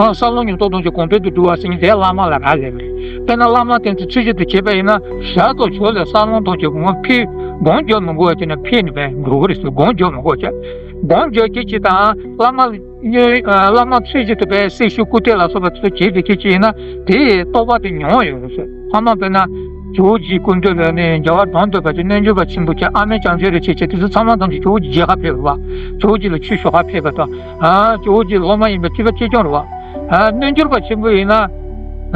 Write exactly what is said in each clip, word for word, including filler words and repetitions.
ཨ་ས་ལམ་ཉུང་མཐོ་ཐམས་ཅད་གོང་འཕེལ་དུ་འགྲོ་བ་ཟེར་མཁན་དེ་བླ་མ་ལ་རག་ལས་པ་རེད། དཔེར་ན་བླ་མ་བསྟེན་ཚུལ་ཚུལ་བཞིན་དུ་བྱས་པ་ཡིན་ན་ཞག་ཐོག་ཞོགས་ལས་ས་ལམ་ཐམས་ཅད་གོང་འཕེལ་སྒོམ་རྒྱག་མི་དགོས་པ་བྱས་ན་འཕེལ་ནས་བས་འགྲོ་གི་རེད་ཟེར། སྒོམ་རྒྱག་མི་དགོས་བྱས། སྒོམ་རྒྱག་མཁན་ཅིག་དང་བླ་མ་བླ་མ་ཚུལ་བཞིན་དུ་བས་སྲི་ཞུ་སྐུར་སྟོན་ལ་སོགས་པ་ཚོ་བྱེད་བསྡད་མཁན་ཅིག་ཡིན་ན་དེའི་རྟོགས་པ་དེ་ཉུང་བ་ཡོད་རེད་ཟེར། ཐ་མ་དཔེར་ན་ཇོ་བོ་རྗེའི་སྐུ་མདུན་ལ་ནི་རྒྱལ་བ་དོན་གྲུབ་པ་དེ་རྣལ་འབྱོར་པ་ཆེན་པོ་བྱས། ཨ་མའི་བྱང་ཆུབ་རེ་ཆེ་ཆེ་དེ་ཚོ་ཚང་མ་ཐམས་ཅད་ཇོ་བོ་རྗེ་མཇལ་ཁ་ཕེབས་པ། ཇོ་བོ་རྗེ་ལ་ཆོས་ཞུ་ཁ་ཕེབས་པ་དང་། ཨ་ཇོ་བོ་རྗེ་སློབ་མ་ཡིན་པའི་སྤྱི་པ་གཅེས་སྐྱོང་རེད་བ། ཨ་རྣལ་འབྱོར་པ་ཆེན་པོ་ཡིན་ན་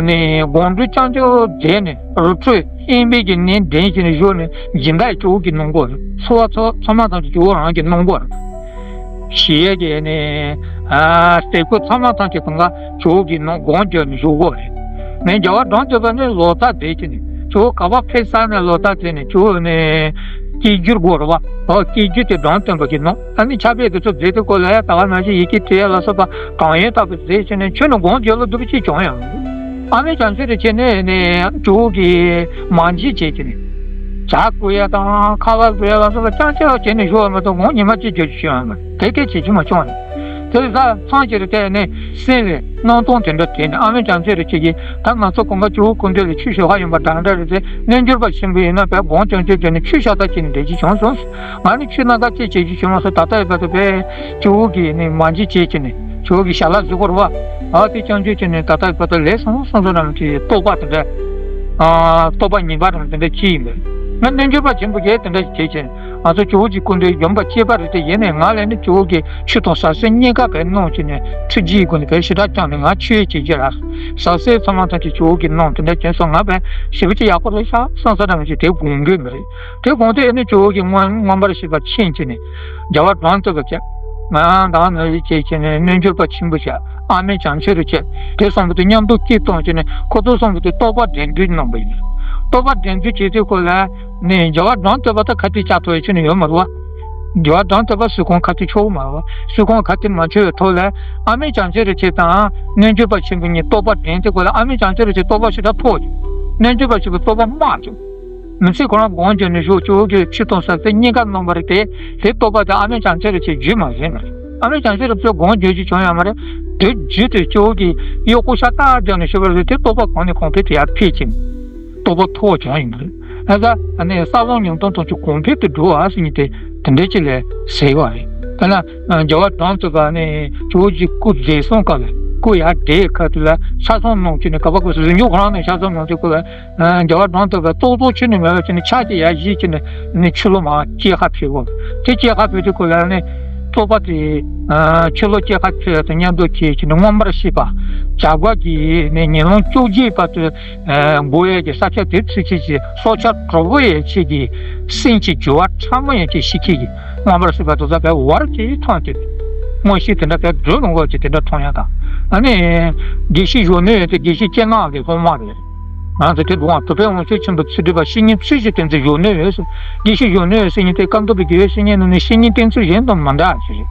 ནི་སྒོམ་རིམ་རྐྱང་རྐྱང་བསྡད་ནས་རི་ཁྲོད་དབེན་པའི་གི་གནས་འདྲེན་བྱས་ནས་བཞུགས་ནས་སྦྱིན་བདག་ཇོ་བོ་གིས་གནང་གི་ཡོད་རེད། འཚོ་བ་ཚོ་ཚང་མ་ཐམས་ཅད་ཇོ་བོ་རང་གིས་གནང་གི་ཡོད་རེད། ཞེས་ཀྱི་ནི་ཨ་ཟས་གོས་ཚང་མ་ཐམས་ཅད་གང་ག་ཇོ་བོ་གིས་གནང་སྒོམ་རྒྱག་ནས་བཞུགས་ཡོད་རེད། ནས་རྒྱལ་བ་དོན་གྲུབ་པ་ནི་ལོ་ཙཱ་བསྡད་ཀྱི་ནི་ཇོ་བོ་ག་པར་ཕེབས་ས་ནས་ལོ་ཙཱ་བསྡད་ནས་ཇོ་བོ་ནི་སྐྱེ་འགྱུར་དགོས་རེད་བ། ཨོ་སྐྱེ་འགྱུར་དེ་དོན་སྟོན་པ་གིས་གནང་། ཨ་ནི་ཕྱག་དཔེ་དེ་ཚོ་མཛད་དེ་སྐོར་ལ་ད་ག་ནང་བཞིན་ཡི་གེ་བྲིས་ལ་སོགས་པ་གང་ཡོད་ལྟ་བུ་མཛད་བྱས་ནས་ཁྱོན་ནས་སྒོམ་རྒྱག་ལ་འདུག་པ་ཅིག་བྱུང་ཡང་། ཨ་མའི་བྱང་ཆུབ་རེ་ཆེ་ནས་ནས་ཇོ་བོ་གིས་མ་འཇིགས་བྱས་ཀྱི་ནི། ཇ་བསྐོལ་ཡ་དང་ཁ་པར་བཟོ་ཡ་ལ་སོགས་པ་རྐྱང་རྐྱང་བྱས་ནས་བཞུགས་པ་མ་གཏོགས་ངོ་ཉི་མ་གཅིག་བརྗོད་རྒྱུ་བྱུང་ཡང་མ་རེད། དེ་སྐད་བྱེད་རྒྱུ་མ་བྱུང་བ་རེད། དེ་ལ་ས་མཚམས་ཅིག་རེ་བལྟས་ནས་སེམས་ལ་སྣང་སྟོང་དེ་འདྲ་དྲན་ནས། ཨ་མའི་བྱང་ཆུབ་རེ་ཆེ་གིས་ད་ང་ཚོ་གང་ག་ཇོ་བོ་སྐུ་མདུན་ལ་ཆོས་ཞུ་ག་ཡོང་པ་འདྲ་འདྲ་རེད་དེ། རྣལ་འབྱོར་པ་ཆེན་པོ་ཡིན་ན་བས་སྒོམ་རྐྱང་རྐྱང་བྱས་ནས་ཆོས་ཤ་སྟག་བྱས་ནས་བསྡད་རྒྱུ་བྱུང་སོང་། ང་ནི་ཆོས་རྣམ་དཀར་ཅིག་བྱེད་རྒྱུ་བྱུང་མ་སོང་། ད་ལྟ་ཡོད་པ་དེ་བས་ཇོ་བོ་གིས་ནི་མ་འཇིགས་བྱས་ཀྱི་ནི། ཇོ་བོ་གི་ཞལ་ལག་བཟོ་དགོས་རེད་བ། ཨ་དེ་རྐྱང་རྐྱང་བྱས་ནས་ད་ལྟ་བར་དུ་ལས་སོང་སོང་སོང་རང་གི་རྟོགས་པ་དེ་འདྲ། ཨ་རྟོགས་པ་ངེས་པ་རང་དེ་འདྲ་ཅི་ཡིན་པས། ང་རྣལ་འབྱོར་པ་ཆེན་པོ་གས་དེ་འདྲ་ཞིག་བྱས་བྱས་ང་ཚོ་ཇོ་བོ་གི་སྐུ་མདུན་ཡོང་པ་སྐྱེས་པ་རེད་དེ། ཡིན་ནའི་ང་ལ་ནི་ཇོ་བོ་གི་ཆོས་དང་ཟབ་གསལ་གཉིས་ཀ་བས་གནང་བྱས་ནས་ཐུགས་རྗེའི་སྒོ་ནས་བས་ཞེ་དྲག་བསྐྱངས་ནས་ང་ཆོས་བྱེད་ཀྱི་ར། ཟབ་གསལ་ཚང་མ་ཐམས་ཅད་ཇོ་བོ་གི་གནང་དེ་འདྲ་བྱས་སོང་། ང་བས་ཞེ་པོ་ཅིག་ཡག་པོ་རེད་ཤག་བསམ་ས་རང་ཞིག་དེ་དགོངས་འགལ་མི་རེད། དེ་དགོངས་དེ་ཨ་ནི་ཇོ་བོ་གི་མངོན་མངོན་པར་ཤེས་པ་མཁྱེན་བྱས་ནས། རྒྱལ་བ་དོན་གྲུབ་པ་བྱས། ང་དང་ནི་བྱས་བྱས་ནས་རྣལ་འབྱོར་པ་ཆེན་པོ་བྱས། ཨ་མའི་བྱང་ཆུབ་རེ་བྱས། དེ་གསུམ་པོ་དེ་མཉམ་དུ་སྐྱེས་གཏོང་བྱས་ནས་ཁོ་ཚོ་གསུམ་པོ་དེ་རྟོགས་པ་འགྲན་བསྡུར་གནང་པ་ཡིན། རྟོགས་པ་འགྲན་བསྡུར་བྱེད་དུས་སྐོར་ལ་ནི་རྒྱལ་བ་དོན་གྲུབ་པ་དང་ཁ་གཏད་བཅག་ཐུབ་ཡ་ཁྱོན་ནས་ཡོད་མ་རེད་བ། རྒྱལ་བ་དོན་གྲུབ་པ་སུ་གང་ཁ་གཏད་ཆོག་མ་རེད་བ། སུ་གང་ཁ་གཏད་མ་ཆོག་པའི་ཐོག་ལ་ཨ་མའི་བྱང་ཆུབ་རེ་བྱས་དང་རྣལ་འབྱོར་པ་ཆེན་པོ་གཉིས་རྟོགས་པ་འགྲན་དུས་སྐོར་ལ་ཨ་མའི་བྱང་ཆུབ་རེ་བྱས་རྟོགས་པ་ཞེ་དྲག་མཐོ་ཡོད། རྣལ་འབྱོར་པ་ཆེན་པོ་རྟོགས་པ་དམའ་བྱུང་། མི་ཚེ་ཁོ་རང་སྒོམ་བརྒྱབ་ནས་བཞུགས། ཇོ་བོ་གི་ཆོས་དང་ཟབ་གསལ་གཉིས་ཀ་གནང་བ་རེད་དེ། དེ་རྟོགས་པ་དེ་ཨ་མའི་བྱང་ཆུབ་རེ་བྱས་བརྒྱུད་མ་ཟིན་པ་རེད། ཨ་མའི་བྱང་ཆུབ་རེ་བྱས་སྒོམ་བརྒྱབ་རྒྱུ་བྱུང་ཡོད་མ་རེད། དེ་བརྒྱུད་དེ་ཇོ་བོ་གི་གཡོག་པོ་ཤ་སྟག་རྒྱབ་ནས་བཞུགས་པ་རེད་དེ། རྟོགས་པ་གོང་ནས་གོང་འཕེལ་དེ་ཡར་འཕེལ་ཕྱིན། རྟོགས་པ་མཐོ་བ་བྱུང་ཡོད་མ་རེད། ཨ་ད་ཨ་ནི་ས་ལམ་ཉུང་མཐོ་ཐམས་ཅད་གོང་འཕེལ་དུ་འགྲོ་བ་ཟེར་མཁན་དེ་དེ་འདྲ་ཅིག་ལས་ཟེར་བ་རེད། དཔེར་ན་རྒྱལ་བ་དོན་གྲུབ་པ་ནི་ཇོ་བོ་རྗེ་སྐུ་བསྡད་སོང་སྐབས་ལ་སྐུ་ཡར་བསྡད་ཁ་ཐུག་ལ་ཆ་ཚང་གནང་བྱས་ནས་ག་པ་གོ་ཟིན་རྒྱུ་ཁོ་རང་ནས་ཆ་ཚང་གནང་བྱས་སྐུ་ལ། རྒྱལ་བ་དོན་གྲུབ་པའི་རྟོགས་རྫོགས་ཁྱོན་ནས་མེད་པ་བྱས་ནས་ཕྱག་གཅིག་ཡར་བཞེས་བྱས་ནས་ནི་ཆུ་ལོག་མར་སྐྱེལ་ཁ་ཕེབས་གོ། དེ་སྐྱེལ་ཁ་ཕེབས་དུས་སྐབས་ལ་ནི་རྟོགས་པ་དེ་ཆུ་ལོག་སྐྱེལ་ཁ་ཕེབས་དང་མཉམ་དུ་ཁྱེད་ཀྱི་ནི་མངོན་པར་ཤེས་པ། བྱ་བ་གི་ནི་ཉིན་ལོང་བཅོ་བརྒྱད་བར་དུ་འགོར་ཡས་ཀྱི་ས་ཆ་དེ་ཚུད་ཁྱེད་ཀྱི་སྲོག་ཆགས་གྲོག་པོ་ཡས་ཁྱེད་ཀྱི་སེམས་ཀྱི་འགྱུར་བ་ཕྲ་མོ་ཡས་ཁྱེད་ཤེས་ཁྱེད་ཀྱི་མངོན་པར་ཤེས་པ་དེ་ཚོ་བས་བར་གྱི་མཐོང་དེ་མངོན་ཤེས་དེ་འདྲ་བས་སྒྲོལ་ལོངས་སྐབས་ཀྱི་དེ་འདྲ་མཐོང་ཡ་དང་། ཨ་ནི་དགེ་བཤེས་གཞོན་ནུ་ཡོད་དེ་དགེ་བཤེས་སྤྱན་སྔ་གི་སློབ་མ་རེད། ང་ཚོ་དེ་དུས་གྲུབ་པའི་དབང་ཕྱུག་ཆེན་པོ་ཚུལ་ཁྲིམས་པ་བཤེས་གཉེན་ཚུལ་བཞིན་བསྟེན་ཚུལ་གཞོན་ནུ་ཡོད་ཟེར། དགེ་བཤེས་གཞོན་ནུ་ཡོད་ཟེར་མཁན་དེ་ཀམ་ཏོ་པའི་དགེ་བའི་བཤེས་གཉེན་ནང་ནས་བཤེས་གཉེན་བསྟེན་ཚུལ་གཞན་དང་མི་འདྲ་ཞིག་རེད།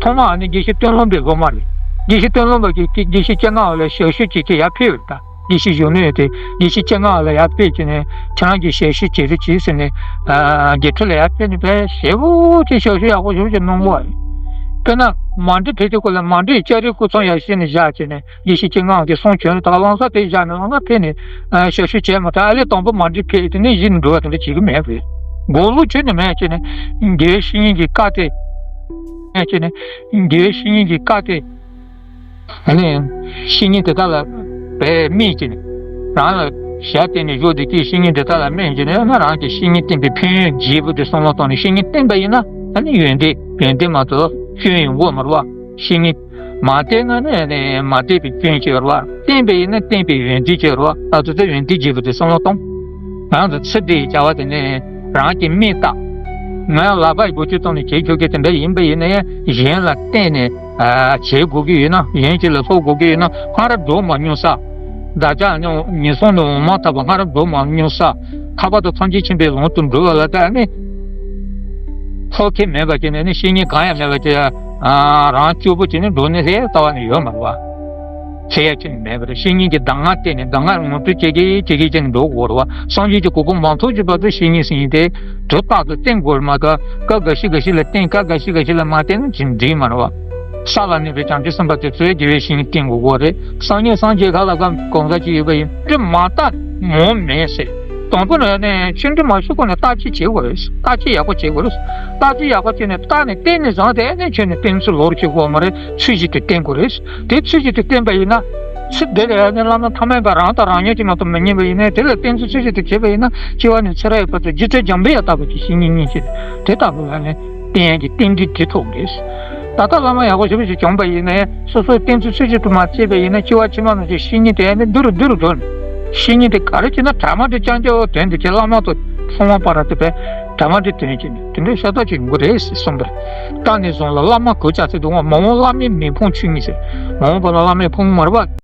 ཐོག་མ་ཨ་ནི་དགེ་བཤེས་སྟོན་ལོན་པའི་སློབ་མ་རེད། དགེ་བཤེས་སྟོན་ལོན་པ་གིས་དགེ་བཤེས་སྤྱན་སྔ་བ་ལ་ཞབས་ཞུ་བྱེད་ཀྱི་ཡར་ཕེབས་ཡོད་ད། དགེ་བཤེས་གཞོན་ནུ་ཡོད་དེ་དགེ་བཤེས་སྤྱན་སྔ་བ་ལ་ཡར་ཕེབས་ཀྱི་ནས་ཁྱེད་རང་གིས་ཞབས་ཞུ་བྱེད་རོགས་གྱིས་ཟེར་ནས་དགེ་ཕྲུག་ལ་ཡར་ཕེབས་ནས་དཔེ་ཞེ་པོ་ཅིག་ཞབས་ཞུ་ཡག་པོ་ཞེ་པོ་ཅིག་གནང་བ་རེད། དཔེར་ན་མ་འདྲི་ཕེབས་དུས་སྐབས་ལ་མ་འདྲིའི་ལྕགས་རིའི་སྐུ་ཚང་ཡར་བཞེངས་ནས་བཞག་བྱས་ནས། དགེ་བཤེས་སྤྱན་སྔ་གིས་གསུང་བྱོན་ད་ག་ལོང་ས་དེ་བཞག་ནས་ལོང་ང་ཕེབས་ནས་ཞབས་ཞུ་བྱས་མ་ཐག་ཨ་ལས་དང་པོ་མ་འདྲི་ཕེབས་དེ་ནས་གཞི་ནས་འགྲོ་བ་དེ་འདྲ་བྱེད་ཀྱི་མེད་པས། དགོས་ལུགས་ཁྱོན་ནས་མེད་བྱས་ནས་དགེ་བའི་བཤེས་གཉེན་གྱི་བཀའ་དེ་མེད་བྱས་ནས་དགེ་བའི་བཤེས་གཉེན་གྱི་བཀའ་དེ་ཨ་ནི་བཤེས་གཉེན་དེ་དག་ལ་བས་སྨྲས་བྱས་ནས་རང་ལ་ཞལ་བསྟན་ནས་བཞུགས་དེ་སྐྱེས་བཤེས་གཉེན་དེ་དག་ལ་སྨྲས་བྱས་ནས་ཨ་ན་རང་གི་བཤེས་གཉེན་བསྟེན་པའི་ཕན་ཡོན་རྒྱས་པོ་དེ་བསམ་བློ་བཏང་ནས་བཤེས་གཉེན་བསྟེན་པ་ཡིན་ན་ཨ་ནི་ཡོན་ཏན་ཡོན་ཏན་མ་གཏོགས་སྐྱོན་ཡོང་གི་མ་རེད་བ། བཤེས་གཉེན་མ་བསྟེན་ན་ནི་མ་བསྟེན་པའི་སྐྱོན་ཅིག་ཡོད་རེད་བ། བསྟེན་པ་ཡིན་ན་བསྟེན་པའི་ཡོན་ཏན་ཅིག་ཡོད་རེད་བ། ད་དུ་ཚེ་ཡོན་ཏན་རྒྱས་པ་དེ་བསམ་བློ་གཏོང་། རང་ཚོ་ཚེ་འདིའི་བྱ་བ་དེ་ནི་རང་གི་མིག་ལྟ། ང་ལག་པ་ཡི་བུ་ཆུ་བཏང་ནས་བྱེད་ཆོག་གི་དེ་འདྲ་ཡིན་པ་ཡིན་ན་ཡང་གཞན་ལ་བརྟེན་ནས་བྱེད་དགོས་ཀྱི་ཡོད་ན་གཞན་གཅིག་ལ་སློབ་དགོས་ཀྱི་ཡོད་ན་སྔར་འགྲོ་མ་མྱོང་ས། བདག་ཅག་ཉོན་སོང་ནས་འོང་མ་ཐག་པ་སྔར་འགྲོ་མ་མྱོང་ས། ཐར་པ་དང་ཐམས་ཅད་མཁྱེན་པའི་ལམ་དུ་འགྲོ་བ་ལ་བརྟེན་ནས། ཐོབ་ཁེ་མེད་པ་བྱས་ནས་ནི་བཤེས་གཉེན་གང་ཡང་མེད་པ་བྱས། རང་སྐྱོ་པོ་བྱས་ནས་འགྲོ་ནི་ལྷའི་ལྟ་བ་ནི་ཡོད་མ་རེད་བ། ཚེ་ཡ་ཅིག་མེད་པ་རེད། བཤེས་གཉེན་གྱི་གདམས་ངག་བལྟས་ནས་གདམས་ངག་ངོ་སྤྲོད་བྱེད་ཀྱི་བྱེད་ཀྱི་བྱས་ནས་འགྲོ་དགོས་རེད་བ། སངས་རྒྱས་ཀྱི་གོ་འཕང་མ་ཐོབ་ཀྱི་བར་དུ་བཤེས་གཉེན་ཟེར་མཁན་དེ་དུས་རྟག་ཏུ་བསྟེན་དགོས་རེད་མ་གཏོགས་སྐབས་འགའ་ཞིག་འགའ་ཞིག་ལ་བསྟེན་སྐབས་འགའ་ཞིག་འགའ་ཞིག་ལ་མ་བསྟེན་ན་ཅིག་འགྲིག་མ་རེད་བ། ས་ལ་གནས་པའི་བྱང་ཆུབ་སེམས་དཔའ་དེ་ཚོས་དགེ་བའི་བཤེས་གཉེན་བསྟེན་དགོས་ཀྱི་རེད། སངས་རྒྱས་སངས་རྒྱས་ཁ་ལ་གང་གང་ཟག་ཅིག་ཡོད་པ་ཡིན་ན་མ་བལྟ་ངོ་མེད་ཟེར། དང་པོ་ནས་ནས་ཆོས་འདྲི་མ་ཞུ་གོང་ནས་བརྟག་དཔྱད་བྱེད་དགོས་རེད། བརྟག་དཔྱད་ཡག་པོ་བྱེད་དགོས་རེད། བརྟག་དཔྱད་ཡག་པོ་བྱས་ནས་བལྟས་ནས་བསྟེན་ནས་བཟང་དེ་ནས་ཁྱོད་ནས་བསྟེན་ཚུལ་ལོག་བྱེད་དགོས་མ་རེད། ཚུལ་བཞིན་དུ་བསྟེན་དགོས་རེད། དེ་ཚུལ་བཞིན་དུ་བསྟེན་པ་ཡིན་ན། ཚེ་འདི་ལ་ཡང་ནི་བླ་མ་ཐ་མལ་པ་རང་དང་རང་ཉིད་ཀྱིས་མ་གཏོགས་མི་རྙེད་པ་ཡིན་ན། དེ་ལ་བསྟེན་ཚུལ་ཚུལ་བཞིན་དུ་བྱེད་པ་ཡིན་ན། སྐྱེ་བ་ནས་ཚེ་རབས་ཀྱི་བར་དུ་རྗེ་བཙུན་འཇམ་པའི་དབྱངས་ལྟ་བུ་གི་བཤེས་གཉེན་རྙེད་ཅིང་། དེ་ལྟ་བུ་ལ་ནི་བསྟེན་ཡག་གི་རྟེན་འབྲེལ་འདི་ཐོབ་རེད། ད་ལྟ་བླ་མ་ཡག་པོ་ཞེ་པོ་ཞིག་བྱུང་པ་ཡིན་ན། སོ་སོའི་བསྟེན་ཚུལ་ཚུལ་བཞིན་དུ་མ་བྱས་པ་ཡིན་ན། སྐྱེ་བ་ཕྱི་མ་ནང་བཞིན་བཤེས་གཉེན་དེ་ནི་འདུ་རུ་འདུ་རུ་འགྲོ། བཤེས་གཉེན་དེ་ག་རེ་བྱས་ན་གྲ་མ་འདི་རྐྱང་རྐྱང་དོན་དུ་བྱེད། བླ་མ་དང་ཐོག་མ་བར་དུ་བས་གྲ་མ་འདི་དོན་བྱེད་ནས་དེ་འདྲའི་ཤ་སྟག་ཅིག་ཡོང་གི་རེད་ཟེར་གསུངས་པ་རེད། ད་ནས་བཟུང་ལ་བླ་མ་གོས་ཅག་ཚེ་དུ་འོང་། མ་འོངས་བླ་མའི་མི་ཕོངས་ཆོས་ཉིད་ཟེར། མ་འོངས་པ་ལ་བླ་མའི་ཕོངས་མ་རེད་པ།